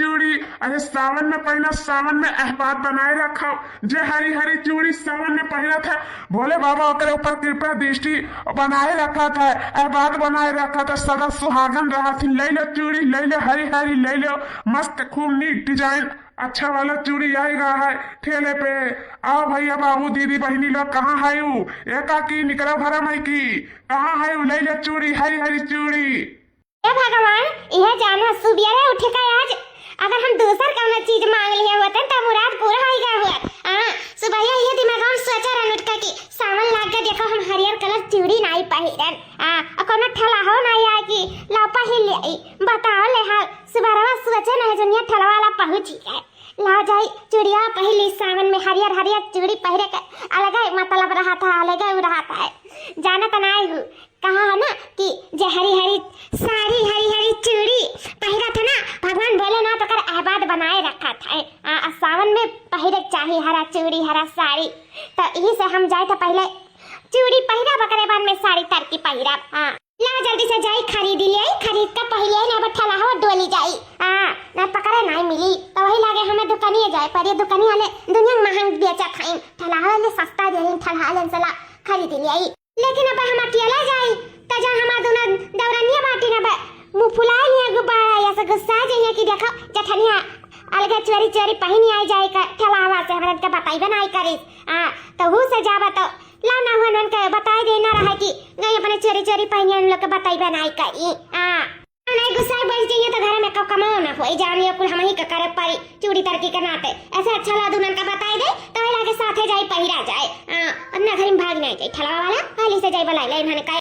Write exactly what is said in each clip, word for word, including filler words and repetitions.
चूड़ी, अरे सावन में पहिना, सावन में अहबात बनाए रखा। जे हरी हरी चूड़ी सावन में पहिरत है, भोले बाबा ओकरे ऊपर कृपा दृष्टि बनाए रखत है, अहबात बनाए रखत है, सदा सुहागन रहथिन। ले लो चूड़ी, ले लो हरी हरी, ले लो मस्त खूब नीक design अच्छा वाला चूड़ी आएगा है ठेले पे। आओ भैया बाबू दीदी बहिनी लोग, कहाँ है ऊ? ए काकी निकलो घर में की, कहाँ है ऊ? ले लो चूड़ी, हरी हरी चूड़ी। हे भगवान, इहे जानो सुबेरे उठ के आज अगर हम दूसर कउनो चीज मांग लिए होते त मुराद पूरा होइ गए होत। हाँ, सुबह ये दिमाग में सोचा रहन उठ के कि सावन लाग गए, देखो हम हरियर colour चूड़ी नाई पहिरन। हाँ, और कउनो ठेला हो ना आए कि ला पहिर ले आई। बताओ ले हाल, सुबह रवा सोचे नहीं दुनिया ठेला वाला पहुँच ही गए। ला जाई चूड़िया पहिर ली, सावन में हरियर हरियर चूड़ी पहिरे के अलगे मतलब रहत है, अलगे उ रहत है। जानत नाई हूँ, कहा है ना कि जे हरी हरी साड़ी, हरी हरी चूड़ी पहिरत है ना, भगवान भोलेनाथ ओकर अहबात बनाए रखत है। आ, आ सावन में पहिरे के चाही हरा चूड़ी, हरा साड़ी। तो यही से हम जाए थे पहले चूड़ी पहिरब, ओकरे बाद में साड़ी तरकी पहिरब। हाँ, ला जल्दी से जाई खरीद ले आई, खरीद के पहिर ले आई, ना ठेला हवा डोली जाई। हाँ, ना पकड़े नाई मिली, तो वही लागे हमें दुकानिए जाए पर ये दुकानिया वाले दुनिया में महंग बेचत हैं, ठेला वाले सस्ता दे हैं, ठेला वाले से ला खरीद ले आई। लेकिन अब हम अकेला जाई, त जा हमार दोनों दौरनिया बाटी ना बे-, मुँह फुलाए लिए गुब्बारा, या से गुस्सा जाइए कि देखो जठनिया अलगे चोरी चोरी पहिनी आई जाए का ठेलावा से, हमरा के बताइबे नाई करिस। आ, तो हु से जाबे तो ला ना हुआ नन के बताए दे ना रहा कि गई अपने चोरी चोरी पहिनी उन लोग के बताइबे नाई करी। आ, नहीं गुस्सा बढ़ जाइए तो घर में कब कमाओ ना होई, जान लियो कुल हम ही का करे पारी चूड़ी तरकी के नाते। ऐसे अच्छा ला दुनन का बताई दे, तो लागे साथे जाई पहिरा जाए। हाँ, अपना घर में भाग नहीं जाए, ठेलावा वाला हाली से जाई बुलाई ले इन्होंने कहे।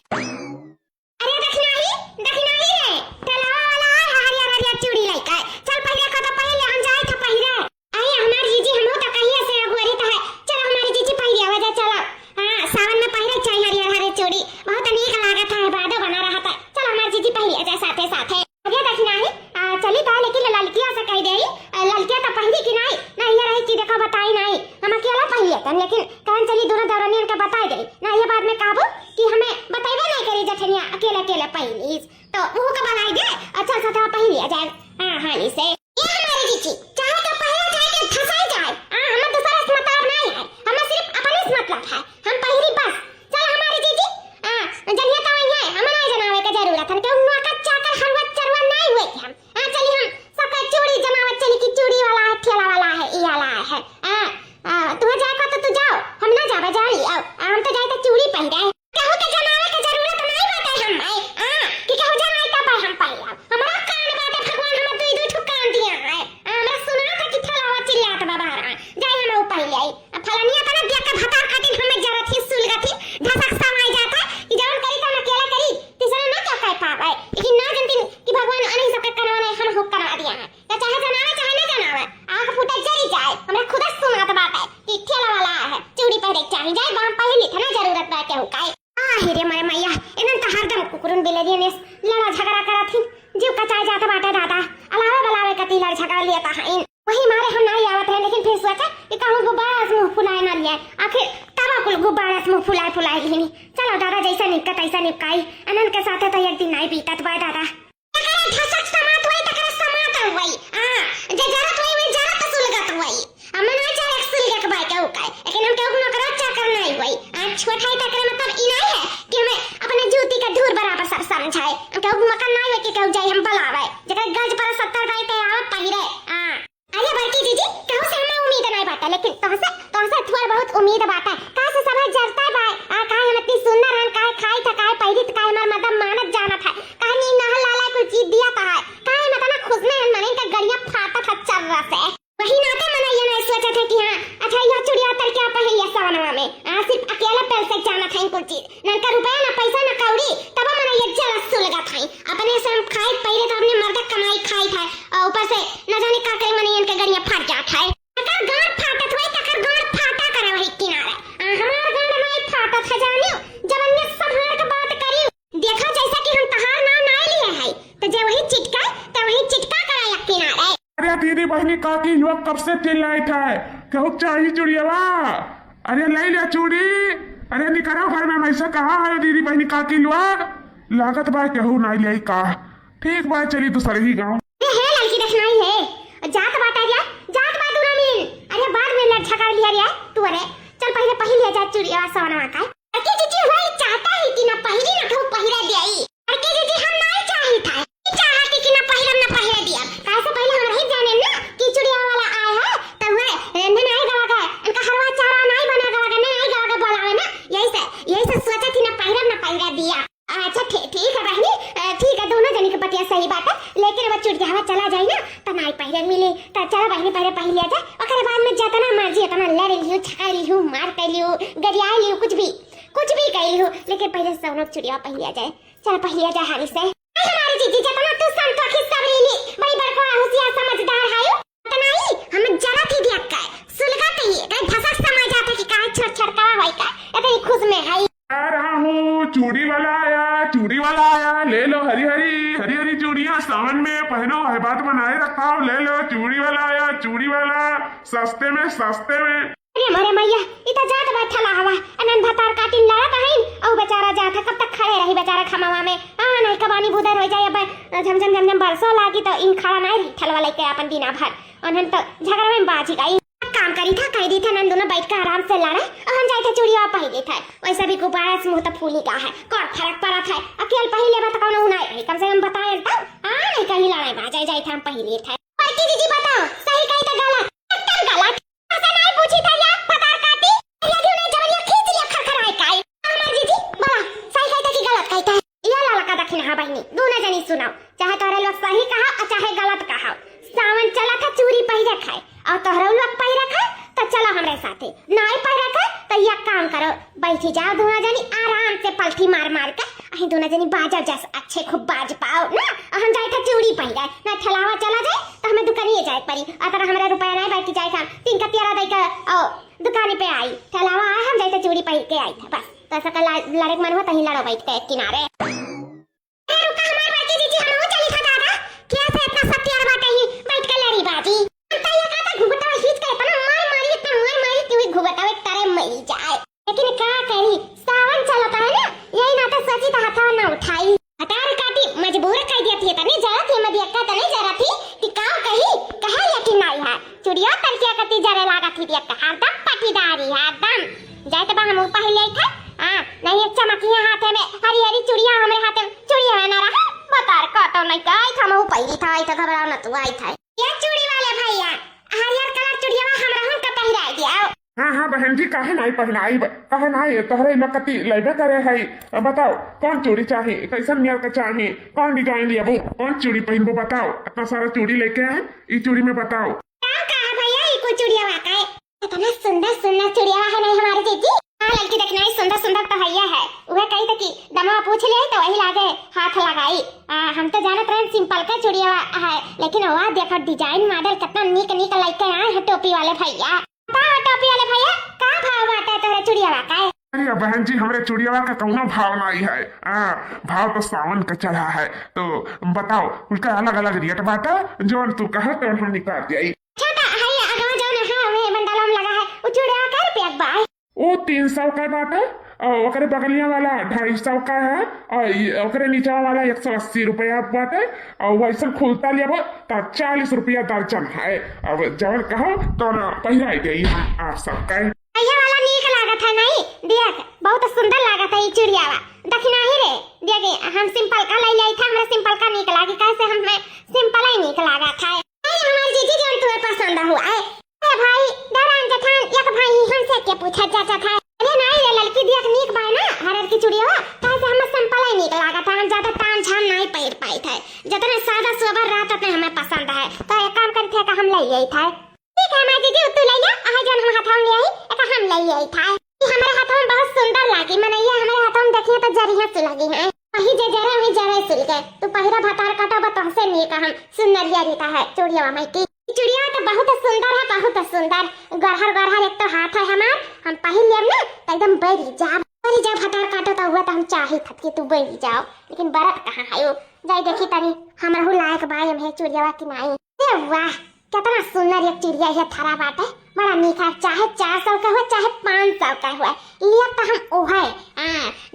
अरे दखिनाही, दखिनाही रे, ठेलावा वाला आए है हरियर हरियर चूड़ी लेके। चल पहिरे को तो पहिर ले, हम जाए थे पहिरे। अरे हमार जीजी, हमहू तो कहिए से अगुअरी तो है। चलो हमारी जीजी पहिरे आवा जा, चलो। हाँ, सावन में पहिरे चाहिए हरियर हरियर चूड़ी, बहुत नीक लागत है, बादो बना रहत है। चलो हमार जीजी पहिरे आ जाए साथे साथे। अरे दखिनाही, आ, चली तो, लेकिन ललकिया से कह दे, आ, ललकिया तो पहिरी कि नाई, ना ये रही कि देखो बताई नाई, हम अकेला पहिर लेतन, लेकिन कहन चली दोनों दौरनियन के बताई दे, ना ये बाद में कहबो कि हमें बताइबे नहीं करी जठनिया अकेले अकेले पहिरीस, तो वो का बनाई दे, अच्छा सा था पहिर लिया जाए। हाँ, हाँ, इसे। ये हमारी जीजी, चाहे तो पहिरा जाए के फंसाई जाए, हाँ, हमें दूसरा से मतलब नहीं है, हमें सिर्फ अपने से मतलब है, हम पहिरी बस। चल हमारी जीजी, हाँ, जनिया तो वही है, हमें नहीं जनावे के जरूरत है, क्यों नौकर चाकर हरवा चरवा नहीं हुए कि हम। हाँ, चली हम सबका चूड़ी जनावत चली कि चूड़ी वाला है, ठेला वाला है, ई वाला है। हाँ, हाँ, तुम्हें जाए का तो तू जाओ, हम ना जावे, जा लियो। हाँ, हम तो जाए तो चूड़ी पहिरे। केहू के जनावे के जरूरत नहीं बाटे हम, आए, हाँ, कि केहू जनाई तब हम पहिरब। हमारा कान बाटे, भगवान हमें दुई दुई ठो कान दिया है। हाँ, हमरा सुना था कि ठेलावा चिल्लात बा बाहर, हाँ, जाए हम ऊ पहिले आई। अब फलनिया तना दिया के भतार खातिर हमें जरत ही सुलगत ही ढसक समाई जाता कि जवन करी तवन अकेला करी, तीसरा ना क्या कह पावे। लेकिन ना जनती कि भगवान अनही सबके कनवा ने हम हुक्म करा दिया है। तो चाहे जनावे, चाहे ना जनावे, आँख फूटे जरी जाए, हमरा खुद सुनात बाटे कि ठेला वाला है, चूड़ी पहिरे के चाही, जाए बाम पहिर ली, ना जरूरत बा केहू का। आ, हे रे मोरे मैया, इनन तो हरदम कुकुरन बिलरियन एस लड़ा झगड़ा करत ही, जीव कचाए जात बाटे दादा, अलावे बलावे कती लड़ झगड़ा लिया ता हईन। वही मारे हम नाई आवत रहे, लेकिन फिर सोचा कि कहूँ गुब्बारा से मुँह फुलाए ना लिया, आखिर तब कुल गुब्बारा से मुँह फुलाए फुलाए लिहिनी। चलो दादा, जैसा निपका तैसा निपकाई, अनन के साथे तो एक दिन नाई बीतत बाय दादा। तकरा धसक समात होई, तकरा समात होई। हाँ, जे जरत होई, वही जरत सुलगत होई। हम ना चाहे सुलगत बाय केहू का, लेकिन हम केहू नौकर चाकर नहीं होई। आ, छोट है तकरा मतलब ई नहीं है कि हमें अपने जूती का धूर बराबर सब समझाए। हम केहू मकान नहीं होई कि केहू जाए हम बुलावे। जेकर गज पर सत्तर बाई ते आवे पहिरे। हाँ। अरे बड़की जीजी, केहू से हमें उम्मीद नहीं बाटे, लेकिन तोहसे, तोहसे थोड़ बहुत उम्मीद बाटे। काहे से सभे जरता बा, आ, काहे हम इतनी सुंदर हन, काहे खाई था, काहे पहिरी था, काहे हमार मदद मानत जानत है, काहे नीन नहर लाला कुल चीज दिया था है, काहे हम इतना खुश नहीं हन, मने इनका गड़िया फाटत है चर्रा से। वही नाते मनैया नहीं सोचत है कि हाँ, अच्छा यह चुड़िया तर क्या पहिरी है सावनवा में, आ, सिर्फ अकेला पेल से जानत है कुल चीज। ननका रुपया ना पैसा ना कौड़ी, तब मनैया जरा सुलगत है। अपने से हम खाई पहिले तो अपने मर्द कमाई खाई था, और ऊपर से न जाने का करे मनैयन के गड़िया फट जात है। तकर गांड फाटत होई, तकर गांड फाटा करे वही किनारे। आ, हमार गांड नहीं फाटत है जानियो, जब अन्य संभाल के बात करी। देखा जैसा कि हम तहार नाम ना लिए है, तो जे वही चिटका, तो वही चिटका करे एक किनारे। अरे दीदी बहिनी काकी लोग कब से चिल्लाइत है, केहू चाही चुड़ियवा? अरे ले ले चूड़ी, अरे निकरो घर में, मैं से कहा है दीदी बहिनी काकी लोग, लागत बा केहू नाई ले का। ठीक बा, चली दूसरे ही गाँव। अरे हे लड़की देखनाई है, अरे मिले, त चला बहिनी, पहिले पहिर लिया जाए, ओकरे बाद में जतना मर्जी, उतना लड़ लिहू, झगड़ लिहू, मार कर लिहू, गरिया लिहू, कुछ भी, कुछ भी कर लिहू, लेकिन पहिले सवनक चुड़िया पहिर लिया जाए। चल पहिर लिया जाए हाली से। अरे हमारी जीजी, जतना तू संतोखी सबरीली, बड़ी बड़को होशियार समझदार है, उतना ही हम जरा थी भी अक्का है, सुलगा थी, कहीं भसक समझ जाते कि काहे छड़ छड़ करा होई का, इतनी खुश में है। आ रहा हूँ, चूड़ी वाला आया, चूड़ी वाला आया, ले लो हरी हरी, हरी हरी चूड़ियाँ सावन में पहनो, है बात बनाए रखा, ले लो चूड़ी वाला आया, चूड़ी वाला, सस्ते में, सस्ते में। अरे मोरे मैया, ई त जात बा ठेलहवा, अनन भतार काटिन लड़त हईन, अउ बेचारा जात है, कब तक खड़े रही बेचारा खमवा में? आ, नहीं कबानी बुदर हो जाए, अब झमझम झमझम बरसो लागी तो इन खड़ा नहीं रही ठेलवा लेके अपन दिना भर, उन्हन तो झगड़ा में बाझ गई। काम करी था, कह दी था, नन दोनों बैठ के आराम से लड़े, और हम जाए थे चूड़िया पहिरे थे। वैसे भी गुब्बारा से मुंह तो फूली का है, कौन फर्क पड़ा था? अकेल पहिरे बा तो कौनो उनाई रही, कम से कम बताए तो, हाँ, नहीं कहीं लड़ाई बाजे जाए थे, हम पहिरे थे। बड़की जीजी बताओ, सही कही तो गलत? एकदम गलत। ऐसे नहीं पूछी था या, भतार काटी, या भी उन्हें जबरिया खींच लिया खरखराए काई। हमार जीजी, बोला, सही कही था कि गलत कही था? या लाला का दक्षिण, हाँ बहिनी, दोनों जनी सुनाओ, चाहे तोहरे लोग सही कहा और चाहे गलत कहा। सावन चला था चूड़ी पहिरे खाए, और तोहरे लोग पहिरे खाए, तो चला हमरे साथे। नाई पहिरे खाए, तो एक काम करो, बैठी जाओ दोनों जनी आराम से पलथी मार मार के, अही दोनों जनी बाजा जस अच्छे खूब बाज पाओ ना, और हम जाए था चूड़ी पहिरे, ना ठेलावा चला जाए, तो हमें दुकानिए जाए पड़ी, और तरह हमारा रुपया नहीं बैठ जाए था, तीन का तेरा दे के, ओ, दुकानी पे आई, ठेलावा आए, हम जाए था चूड़ी पहिर के आई था, बस। तो ऐसा का ला-, लड़े के मन हुआ, तहीं लड़ो बैठ के एक किनारे। ए, रुका हमार बड़की जीजी, हम चली था दादा। क्या से इतना सत्यार बाटे ही, बैठ के लड़ी बाजी। हम तो ये कहता घुघुटा खींच के इतना मार मारी, इतना मार मारी कि वही घुघुटा एक तारे मरी जाए। लेकिन का करी, सावन चलता है ना, यही नाते सोची तो हथवा ना उठाई। भतार काटी मजबूर कर दिया थी, तने जरा थी मदियक्का, तने जरा थी कि का कही, कहे लेकिन नहीं है। चुड़िया तलकिया कती जरे लागा थी दियक्का, हरदम पटीदारी, हरदम। जाए तो बा हम पहिर ले था, हाँ, नहीं एक चमकिया हाथे में, हरी हरी चुड़िया हमरे हाथे में, चुड़िया है ना रहा, बतार काटो नहीं का, आई था, हम पहिरी था, आई था, घबराओ ना तू, आई था। ये चूड़ी वाले भैया, हरियर कलर चुड़िया हमरा हम का पहिराई दिया। हाँ, हाँ, बहन जी, काहे नाई पहिनाई ब-, काहे नाई, तोहरे इमा कती लेबे करे है। अब बताओ, कौन चूड़ी चाही, कैसन नियर का चाही, कौन डिजाइन लेबू, कौन चूड़ी पहिनबू, बताओ। इतना सारा चूड़ी लेके आए, ई चूड़ी में बताओ। का, का है भैया, ई कुल चुड़िया वाका है? इतना सुंदर सुंदर चुड़िया है नहीं हमारे जीजी। हाँ लड़की, देखना ही सुंदर सुंदर तो है है। वह कही था कि दमवा पूछ ले तो वही लागे हाथ लगाई। आ, हम तो जानत रहे सिंपल का चुड़िया है, लेकिन वह देखो डिजाइन मॉडल कितना नीक नीक लेके आए हैं टोपी वाले भैया। बताओ टोपी वाले भैया, का भाव बाटे तोहरे चुड़िया का? अरे बहन जी, हमरे चुड़िया का कौनो भाव नहीं है। आ, भाव तो सावन का चढ़ा है। तो बताओ, उनका अलग अलग रेट बाटे, जौन तू कहे तो हम निकाल जाई। छोटा, हई अगवा जौन है, हमें बंडलम लगा है, उ चूड़ा कै रुपया के बा? ओ तीन सौ का बाटे, और ओकरे बगलिया वाला ढाई सौ का है, और ये ओकरे नीचे वाला एक सौ अस्सी रुपया बाटे, और वैसन खुलता लेबो तो चालीस रुपया दर्जन है। अब जौन कहो तो ना पहिराई देई हम आप सबका। भैया वाला नीक लागत है नहीं, देख बहुत सुंदर लागत है ई चुड़ियावा। दखिनाही रे, देख हम सिंपल का ले लाई था, हमरा सिंपल का नीक लागी, कैसे हमें सिंपल ही नीक लागत है। अरे हमार जीजी जौन तुम्हें पसंद हुआ है। अरे भाई, दरान जेठान, एक भाई ही हमसे के पूछा चाचा था। अरे नाई रे ललकी, देख नीक बाय ना, हरर की चुड़िया हो, काहे से हमें सिंपल ही नीक लागत है, हम ज्यादा ताम झाम नाई पहिर पाई थे। जितने सादा सोबर रहत उतने हमें पसंद है। तो एक काम करी थे का हम ले आई थे। ठीक है हमार जीजी, तू ले ले, आहा जौन हम हाथाव ले आई, एक हम ले आई थे। ई हमारे हाथाव में बहुत सुंदर लागी, मनैया हमारे हाथाव में देखिए तो जरिया से लगी है। वही जे जरे, वही जरे सिल के। तू पहिरा भतार काटो बा तोहसे नीक हम सुंदरिया रीता है, चुड़िया माई की। चुड़िया तो बहुत सुंदर है, बहुत सुंदर। गरहर गरहर एक तो हाथ है हमार, हम पहिर लेब ना तो एकदम बैरी जाब। बैरी जाब भतार काटो तो हुआ तो हम चाही थत कि तू बैरी जाओ, लेकिन बरत कहाँ है वो? जाई देखी तनी हमरहू लायक बा एम्हे चुड़ियावा कि नाई। ए वाह, कितना सुंदर एक चुड़िया है थारा बाटे, बड़ा नीक है, चाहे चार सौ का हो चाहे पाँच सौ का हो, लिया तो हम ओहे, आ,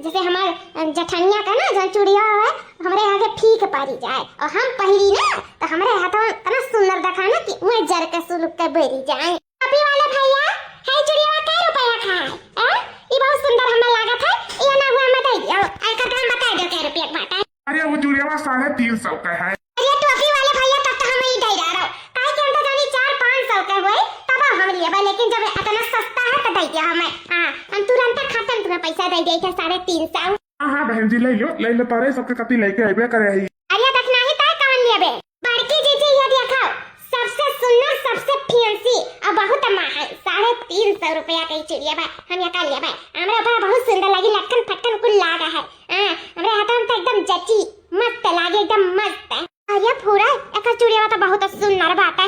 जैसे हमार जेठनिया का ना जौन चुड़िया है, हमरे आगे फीक पड़ी जाए और हम पहिरी ना तो हमरे हाथवा इतना सुंदर दिखा ना कि वह जर के सुलुक के बैरी जाए। टोपी वाले भैया, है चुड़िया कै रुपया का है? आ? ई बहुत सुंदर हमें लागत है, ये ना हुआ मत दे दियो, एकर दाम बता दो कै रुपया के बाटे। अरे वो चुड़ियावा साढ़े तीन सौ का है। अरे टोपी वाले भैया, तब तो हम ही दे रहा रहो, काहे कि हम तो जानी चार पाँच सौ के हुए, तब हम लेबे, लेकिन जब इतना सस्ता है तो दे दिया हमें। हाँ, हम तुरंत खत्म तुम्हें पैसा दे दिए थे साढ़े तीन सौ। हाँ, हाँ बहन जी, ले लो, ले लो, तारे सबके कति लेके अबे करे ही। अरे देख नहीं तो कौन लेबे? बड़की जीजी ये देखो, सब सौ रुपया के चुड़िया बा, हम यका लेबे। हमरा ऊपर बहुत सुंदर लागी, लटकन फटकन कुल लागा है। हाँ, हमरे हाथवा में तो एकदम जची, मस्त लागी, एकदम मस्त। अरे पूरा एकर चुड़िया तो बहुत सुंदर बाटे।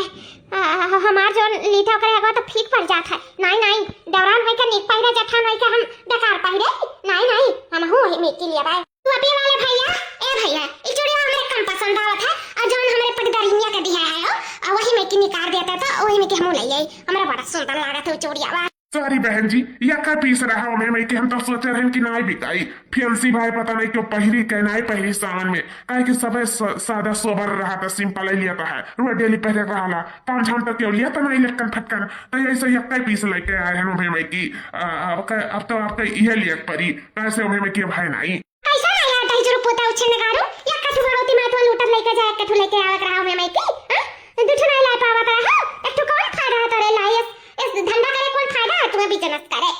आ, हमार जौन लीथे ओकरे आगवा तो फीक पड़ जात है। नहीं, नहीं, देवरान होई के नीक पहिरे, जेठान होई के हम बेकार पहिरे। नहीं, नहीं, हमहू वही में के लेबे। टोपी वाले भैया, ए भैया, ई चुड़िया हमरे कम पसंद आवत है, और जौन हमरे पटदरिनिया के दिया है हो, और वही में के निकाल देता तो वही में के हमहू ले आई। हमरा बड़ा सुंदर लागत है उ चुड़िया बा। सॉरी बहन जी, यका पीस रहा हूँ मैं, मैं कि हम तो सोचे रहे कि नाई बिकाई। फैंसी भाई पता नहीं क्यों पहिरी के नाई पहिरी सावन में, काहे कि सबे स-, सादा सोबर रहा था, सिंपल ही लिया था है, रोज डेली पहरे रहा ला, काम झाम तो क्यों लिया था नाई लटकन फटकन, तो ऐसे यका पीस लेके आए हैं मैं कि, आ, अब क-, अब तो आपका यह लिया परी, कैसे मैं कि भाई नाई। कैसा ना यार, दही जुरू पोता उछे नगारू, या कठु भगवती माँ तो लूटत लेके जाए, कठु लेके आवत रहा हूँ मैं कि, हाँ? दू ठो नाई ला पावत रहा, एक ठो कौन फायदा है तोरे लाई, इस, इस धंधा करे कौन फायदा है तुम्हें बिजनेस करे?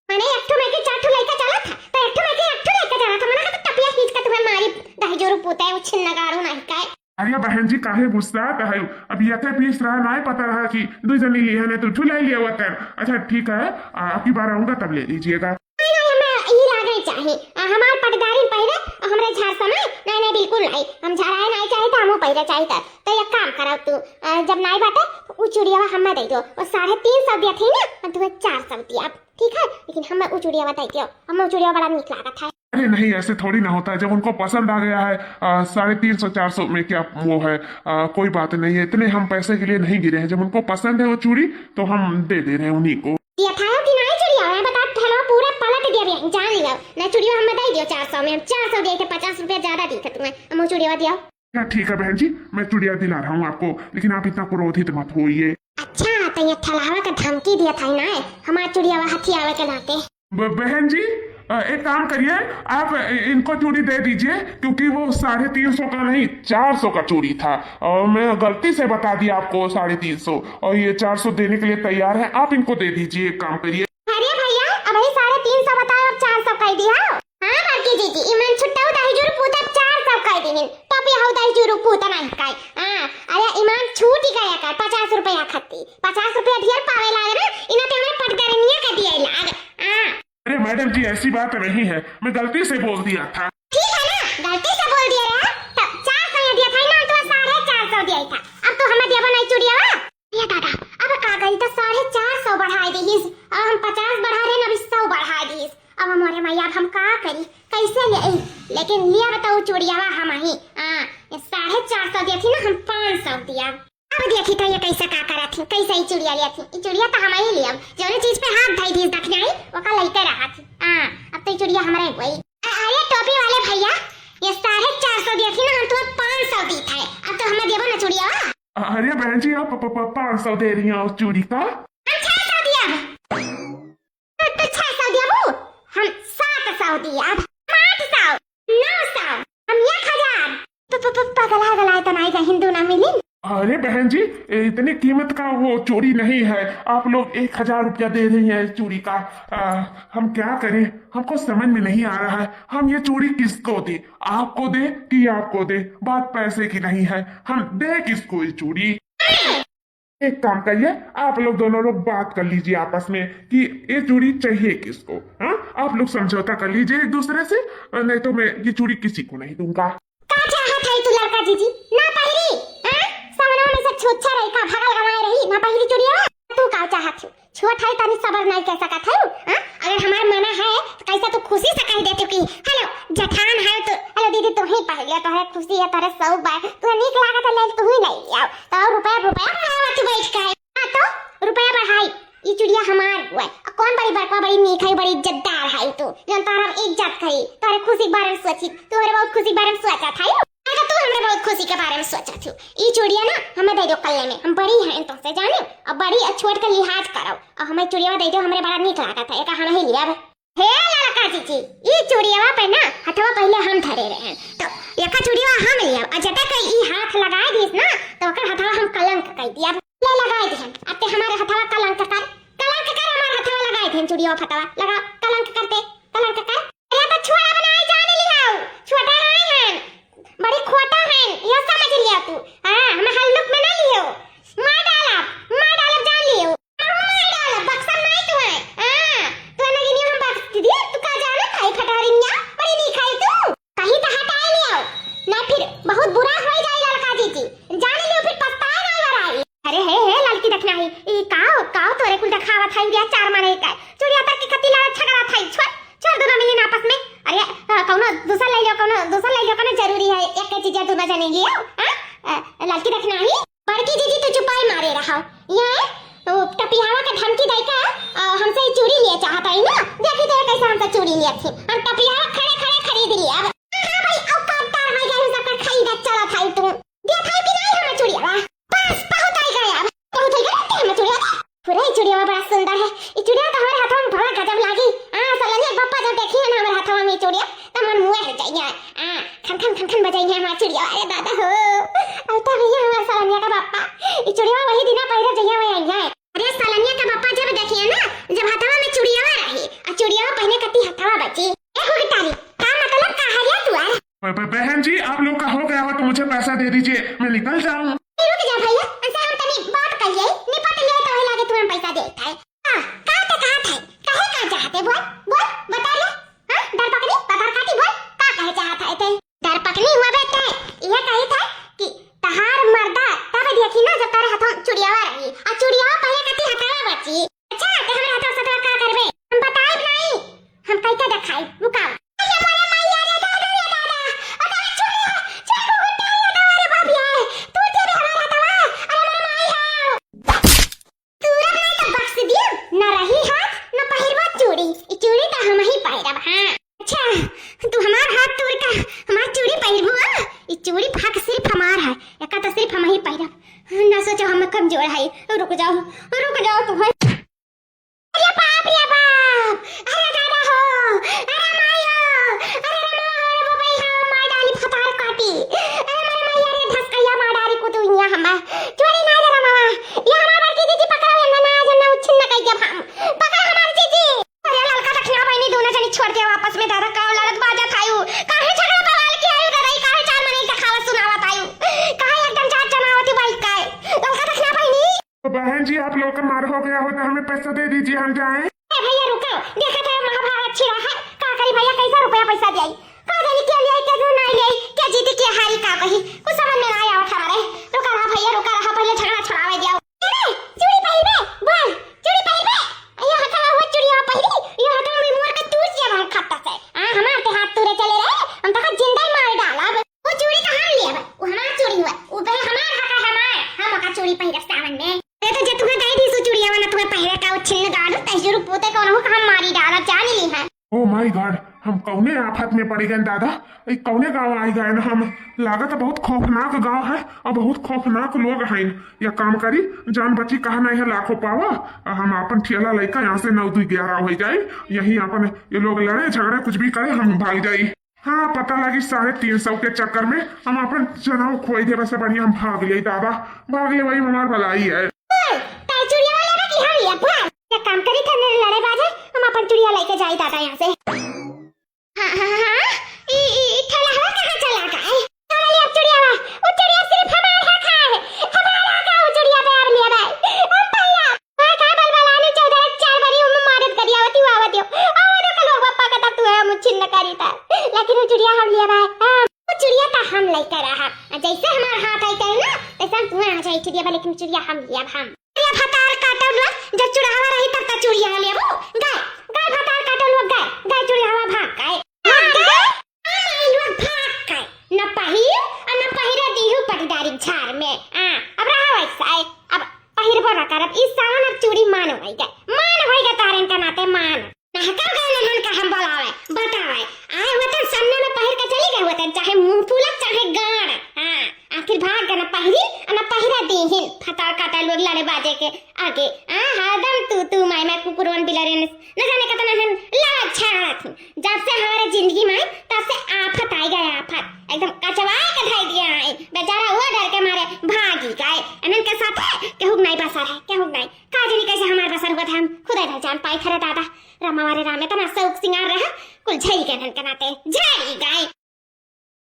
माने एक ठो में के चार ठो लइका चलत है, तो एक ठो में के एक ठो लइका चलत है, मना का तो टपिया खींच के तुम्हें मारी, दही जुरू पोता उछे नगारू नहीं का। अरे बहन जी, काहे गुस्सात है? अब यके पीस रहा, नाय पता रहा कि दू जनी लिहन है, तो ठुलाई लिया वतन। अच्छा ठीक है, आ, आपकी बार आऊंगा तब ले लीजिएगा। नहीं, नहीं, हमें ई लागे चाही। आ, हमार पटदारी पहिरे, हमरे झार समय, नहीं, नहीं, बिल्कुल नहीं। हम झाराए नहीं चाही, तो हमहू पहिरे चाही त। तो एक काम करब तू, आ, जब नाई बाटे, उ चुड़िया हमें दे दो। वो साढ़े तीन सौ दिया थी ना, हम तुम्हें चार सौ दिया। ठीक है, लेकिन हमें उ चुड़िया बताई दियो, हमें उ चुड़िया बड़ा नीक लागत है। अरे नहीं, ऐसे थोड़ी ना होता है। जब उनको पसंद आ गया है, आ, साढ़े तीन सौ, चार सौ में क्या वो है, आ, कोई बात नहीं है। इतने हम पैसे के लिए नहीं गिरे हैं। जब उनको पसंद है वो चूड़ी, तो हम दे दे रहे हैं उन्हीं को। ये था कि नहीं चुड़िया, मैं बता, ठेलवा पूरा पलट दिया भी, जान लिया। ना चुड़िया हमें दे दियो चार सौ में, हम चार सौ दिए थे, पचास रुपया ज्यादा दिए थे तुम्हें, हम वो चुड़िया दिया। अच्छा, ठीक है बहन जी, मैं चुड़िया दिला रहा हूँ आपको, लेकिन आप इतना क्रोधित मत होइए। अच्छा, तो ये ठेलवा का धमकी दिया था ना, हमार चुड़िया हथियावे के नाते। ब-, बहन जी, अ, एक काम करिए, आप इ-, इनको चूड़ी दे दीजिए, क्योंकि वो साढ़े तीन सौ का नहीं, चार सौ का चूड़ी था और मैं गलती से बता दिया आपको साढ़े तीन सौ, और ये चार सौ देने के लिए तैयार है। आप इनको दे दीजिए, एक काम करिए। अरे भैया, अबही साढ़े तीन सौ बताए, अब चार सौ कह दिया। हाँ बड़की जीजी, इमन छुट्टा दही जुरू पूता चार सौ कह दिहिन, तब यह दही जुरू पूता नहीं कहे। हाँ, अरे इमन छूट ही गया कर पचास रुपया खत्ती, पचास रुपया ढेर पावे लागे ना, इना ते हमरे पटदरनिया का दिए लाग। हाँ। अरे मैडम जी, ऐसी बात नहीं है, मैं गलती से बोल दिया था। ठीक है ना, गलती से बोल दिया रहा, तब चार सौ दिया था ना, तो साढ़े चार सौ दिया था। अब तो हमें देबो नहीं चुड़िया। ये दादा, अब का करी, तो साढ़े चार सौ बढ़ाए दीस, अब हम पचास बढ़ा रहे हैं, अभी सौ बढ़ाए दीस। अब हमारे माई, अब हम का करी, कैसे ले आई? लेकिन लिया बताओ चुड़िया हम ही, हाँ, ये साढ़े चार सौ दिया थी ना, हम पाँच सौ दिया। अब देखी तो ये कैसे का करत थी, कैसे ही चुड़िया लिया थी। ये चुड़िया तो हम ही लिया, जौने चीज पे हाथ धई दीस दखिनाई, ओका लइके रहा थी। हाँ, अब तो ये चुड़िया हमारे हुई। अ-, अरे टोपी वाले भैया, ये साढ़े चार सौ दिया थी ना, हम तुम्हें पाँच सौ दी था, अब तो हमें देबो ना चुड़िया। अरे बहन जी, आप प-, प-, प-, पाँच सौ दे रही हैं उस चूड़ी का? हम छह सौ दिया। तो, तो छह सौ दिया वो, हम सात सौ दिया, अब आठ सौ, नौ सौ, हम एक हजार। प-, प-, प-, पगला गला है, तो नाई का हिंदू ना मिली। अरे बहन जी, ए, इतनी कीमत का वो चूड़ी नहीं है, आप लोग एक हजार रुपया दे रही हैं इस चूड़ी का। आ, हम क्या करें, हमको समझ में नहीं आ रहा है, हम ये चूड़ी किसको दें, आपको दें कि आपको दें? बात पैसे की नहीं है, हम दें किसको ये चूड़ी? एक काम करिए, आप लोग दोनों लोग बात कर लीजिए आपस में कि ये चूड़ी चाहिए किसको। हाँ, आप लोग समझौता कर लीजिए एक दूसरे से, नहीं तो मैं ये चूड़ी किसी को नहीं दूंगा। का चाहत है तू लड़का जीजी? ना पहिरी, हाँ? सामने में से छुच्छा रही का, भगल गवाए रही, ना पहिरी चुड़िया। तू का चाहत है? छुअत है तनी सबर नहीं कह सकत है, हाँ? अगर हमार मना है तो कैसे तू खुशी से कह देते कि हेलो जेठान है तो हेलो दीदी तू ही पहले, तोहरे खुशी है, तोहरे शौक बा, तू नीक लागत है, ले तू ही ले आओ। तो और रुपया, रुपया बढ़ावा तू बैठ के। हाँ तो रुपया बढ़ाई, ई चुड़िया हमार हुआ। आ कौन बड़ी बड़का, बड़ी नीक है, बड़ी इज्जतदार है तू, जौन तोहरा हम इज्जत करी, तोहरे खुशी के बारे में सोची, तोहरे बहुत खुशी के बारे में सोचा था। हाँ तो तू हमरे बहुत खुशी के बारे में सोचा थी। ई चुड़िया ना हमें दे दो कल्ले में, हम बड़ी हैं तुमसे जाने, अब बड़ी और छोट का लिहाज करो, और हमें चुड़िया दे दो, हमरे बड़ा नीक लागत है, एका हम ही लिया। हे लड़का जीजी, ई चुड़िया पे ना हथवा पहले हम धरे रहे, तो एका चुड़िया हम लिया, और जटा के ई हाथ लगाए दीस ना, तो ओकर हथवा हम कलंक कर दिया। ले लगाए दिहन, अब ते हमारे हथवा कलंक कर, कलंक कर हमारे हथवा लगाए दिहन, चुड़िया फतवा लगा, कलंक करते, कलंक कर। अरे तो छुआ बनाए जाने लिहाओ, छोटा नहीं है, बड़ी खोटा है, यह समझ लिया तू। हाँ, हम हल्लुक में ना लियो, मार डाला, मार डाला जान लियो। मार डाला, बक्सम नहीं तू है। नहीं, ई काव, काव तोरे कुल देखावत है, ये चार माने का। चुड़िया तर के कति लड़ा झगड़ा था, छोड़, छोड़ दोनों मिली ना आपस में। अरे, अ, कौनो दूसर ले लियो, कौनो दूसर ले लियो, कौनो जरूरी है, एक के चीज दोनों जने लियो, हाँ? अ, लड़की देखना ही। बड़की जीजी तू चुपाई मारे रहा। ये, ओ, टपियावा के धमकी दे के, अ, हमसे ई चूड़ी लिए चाहत है ना? देखी तो कैसे हमसे चूड़ी लिए थी। हम टपियावा खड़े खड़े खरीद लिए। अब हाँ भाई, औकात तार है, यही सब खरीद चला था तू। देखा कि नहीं हमें चुड़िया? बस, बहुत आई गए अब। बहुत आई गए, ते हमें चुड़िया दे। पूरा ई चुड़िया बड़ा सुंदर है। ई चुड़िया तो हमारे हाथवा में बड़ा गजब लागी। आ, सलोनिया के पप्पा जब देखी है ना हमारे हाथवा में ई चुड़िया, तो मन मुआ हो जाइए। आ, खन खन खन खन बजाइए हमारा चुड़िया। अरे दादा हो, अब तो भैया हमारे सलोनिया का पप्पा, ई चुड़िया वही दिना पहले जइया वही आई है। अरे सलोनिया का पप्पा जब देखी है ना, जब हाथवा में चुड़िया रही, आ चुड़िया पहने कती हाथवा बची। ए हो तारी, का मतलब का हरिया तू आ? ब-, ब-, बहन जी, आप लोग का हो गया हो तो मुझे पैसा दे दीजिए, मैं निकल जाऊं। ए, रुक जा भैया, ऐसे हम तनी बात कर लिए, निपट लिए तो वही लागे तुम्हें पैसा दे है। हाँ, का ते कहा था? कहे का चाहते? बोल, बोल, बता ले। हाँ, डरपकनी, पत्थर काटी, बोल, का कहे चाहत है ते? डरपकनी हुआ बेटे, यह कही था कि तहार मर्दा तब देखी ना जब तारे हाथों चुड़ियावा रही, और चुड़ियावा पहले कती हथवा बची। अच्छा, ते हमारे हाथों सतवा का करबे? हम बताइब नहीं, हम कैसे देखाई, रुकाओ। अरे मोरे माई, अरे दादा, रे दादा, अरे चुड़िया, चुड़िया को गुट्टा, रे दादा, रे बाप रे, तू दे दे हमारे हाथवा, अरे मोरे माई है। तूरब नहीं तो बख्श दियो, न रही हाथ, न पहिरबो चूड़ी। ई चूड़ी तो हम ही पहिरब, हाँ। अच्छा, तू हमार हाथ तोड़ का हमार चूड़ी पहिरबू, हाँ? ई चूड़ी फाक सिर्फ हमार है, एका तो सिर्फ हम ही पहिरब। ना सोचो हम कमजोर है, रुक जाओ, रुक जाओ तुम। अरे बाप रे बाप, अरे दादा हो, अरे माई हो, अरे रे माई हो, रे बबई हो, मार डाली फतार काटी। अरे मार माई, अरे धसकैया मार डाली कुतुइया हमार। चोरी ना रे रमावा, ये हमार बड़की जीजी पकड़ो, ये ना, ना, ना, उच्छिन्न कइ देब हम। पकड़ हमार जीजी। अरे ललका दखिना बहिनी दोनों जनी छोड़ के वापस में दादा का लड़त बाजत आयु। काहे झगड़ा बवाल के आयु दादा, ई काहे चार मनई देखावत सुनावत आयु? काहे एकदम जात जमावती बाई काहे? ललका दखिना बहिनी। तो बहन जी, आप लोग का मार हो गया हो तो हमें पैसा दे दीजिए, हम जाएं। ए भैया रुको, देखा था महाभारत छिड़ा है, का करी भैया, कैसा रुपया पैसा दियाई? का जानी के लिए, के जो नहीं लिए, के जीती, के हारी, का कही, कुछ समझ में नहीं आवत हमारे। रुका रहा भैया, रुका रहा, पहले झगड़ा छुड़ावे दिया। अरे, चूड़ी पहिरबे, बोल, चूड़ी पहिरबे? ये हथवा हुआ चूड़िया पहिरी, ये हथवा में मोर के तूर दिया हम खत्ता से। आ, हमार ते हाथ तूरे चले रहे, हम तो जिंदा ही मार डालब। वो चूड़ी तो हम लेब, वो हमार चूड़ी हुआ, वो बे हमार हक है, हमार, हम ओका चूड़ी पहिरब सावन में। अरे तो जे तुम्हें दे दी सु चूड़िया वाला तुम्हें पहिरे का वो छिन्न गाड़ू, तैजुरु पोते कौन हो, हम मारी डालब, जान ली है। Oh my God, हम कौने आफत में पड़ गए दादा, ई कौने गाँव आई गए हम। लागत बहुत खौफनाक गाँव है और बहुत खौफनाक लोग हैं। या काम करी, जान बची कहा नहीं है लाखों पावा, आ हम अपन ठेला लेकर यहाँ से नौ दू ग्यारह हो जाए, यही अपन ये लोग लड़े झगड़े कुछ भी करे हम भाग जाई। हाँ, पता लगी साढ़े तीन सौ के चक्कर में हम अपन जनऊ खोई देवे से बढ़िया हम भाग लिए दादा, भाग ले वही हमार भलाई है। बोल, तार चुड़िया वाला बा कि हम लिया? बोल, एक काम करी थे मेरे लड़े बाजे, हम अपन चुड़िया लेके जाई दादा यहाँ से। हाँ, हाँ, हाँ, ई, ई, ई ठेला हवा कहाँ चला गए? चला लिया चुड़िया बा, वो चुड़िया सिर्फ हमार हक है, हमार हक है वो चुड़िया पे आप लिया बा, हम भैया। हाँ, का बलबलानी चौदह चार बरी उम मारत करिया आवती आवती हो। आ, वो लोग लोग पप्पा का तब तू है मुझे न करी था। लेकिन वो चुड़िया हम लिया भाई। हाँ, वो चुड़िया तो हम लेकर रहा। जैसे हमार हाथ आई करे ना, तैसे हम तुम्हें आ जाए चुड़िया बा, लेकिन चुड़िया हम लिया हम। अरे भतार काटो लोग, जब चुड़ावा रही तब तक चुड़िया लेबो। गाय, गाय भतार काटो लोग, गाय, गाय चुड़ावा भाग गए। भाग गए? आ, माई लोग भाग गए। न पहिर, आ न पहिरे दीहू पटीदारी झार में। आ, अब रहा वैसा है। अब पहिरबो ना करब। ई सावन अब चूड़ी मान होइगा, मान होइगा तारन का नाते मान। नहका गए नहन का हम बोलावे, बतावे। आए वतन सामने में पहिर के चली गए वतन, चाहे मुंह फूलक, चाहे गाड़। हाँ, आखिर भाग गए ना पहिरी, आ ना पहिरा दीहिन। फतार काटा लोग लड़े बाजे के आगे। आ, हरदम तू, तू, मैं, मैं, कुकुरवन बिलरियन, न जाने कतना हन लड़त छाड़त हूँ। जब से हमारे जिंदगी में आए, तब से आफत आई गए, आफत। एकदम कचवाए के धई दिया है। बेचारा वो डर के मारे भागी गए। इनन के साथ केहू के नहीं बसर है, केहू के नहीं। का जानी कैसे हमार बसर हुआ था, हम खुदा ही जान पाई खरे दादा। रामा वाले राम में तना शौक सिंगार रहा, कुल झरी के इनन के नाते झरी गए।